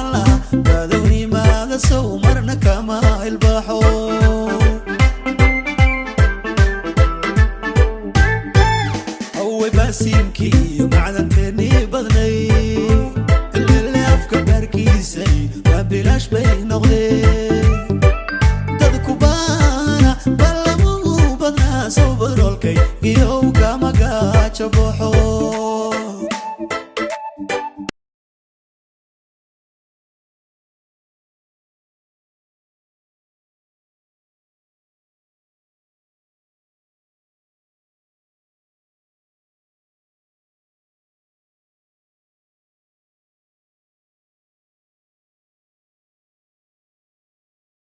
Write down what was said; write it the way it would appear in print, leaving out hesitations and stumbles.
Ayaan laha badownimada sow marna kama ilbaxo. Away baasiimkii iyo macdanteennii badnay, ilele afka baarkiisay waa bilaash bay noqdeen. Dadku baana ballamuhu badnaa, sow badroolkay iyo kama gaajo baxo.